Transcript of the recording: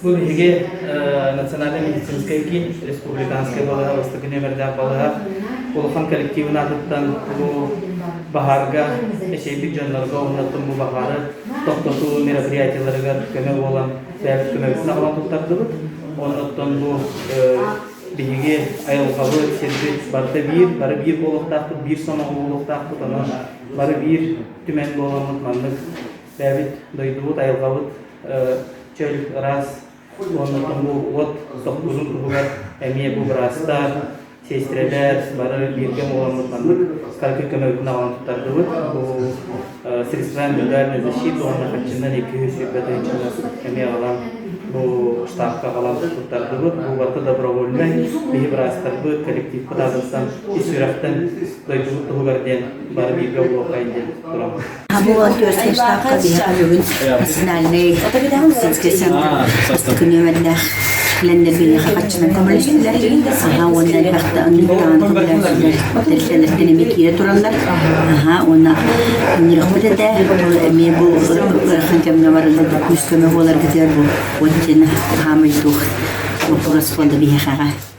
Бу биһиги Национальнай медицинскэй киин республиканскай балыыһа бастакы нүөмэрдээх балыыһа улахан коллективын аатыттан бу баһаарга эчэйбит дьоннорго уонна бу баһаары тохтотуу мероприятиеларыгар көмө буолан бэйэбит көмөбүтүн аҕалан туттардыбыт. Оннуттан бу биһиги айылҕабыт, сирбит барыта биир, бары биир буолуохтаахпыт, биир сомоҕо буолуохтаахпыт, онон бары биир түмэн буоламмыт маннык бэйэбит дойдубут, айылҕабыт чөл, ыраас уонна бу уот тохтуурун туһугар эмиэ бу быраастар, сиэстэрэлэр бары бииргэ буоламмыт маннык кыракый көмөбүтүн аҕалан туттардыбыт. Бу средства индивидуальной защиты уонна харчынан 220 тыһыынчаны эмиэ аҕалан бу штабка аҕалан туттардыбыт. Бу барыта добровольнай, биһи быраастарбыт, коллективпыт аатыттан ис сүрэхтэн дойдубут туһугар диэн бары бииргэ буолуоххайын диэн тураммыт. Бу волонтерскай штабка биһиэхэ бүгүн национальнай медицинскэй центр бастакы нүөмэрдээх кэлэннэр биһиэхэ хаччынан көмөлөстүлэр. Аха уонна элбэхтэ оннук даҕаны көмөлөстүлэр. Тэрилтэлэртэн эмиэ киирэ тураллар. Аха уонна ыҥырыахпыт этэ. Ол эмиэ бу ыарахан кэмҥэ барыллар бу күүс көмө буоларгытыгар бу уот диэн хаамай туох боппуруос буолла биһиэхэҕэ.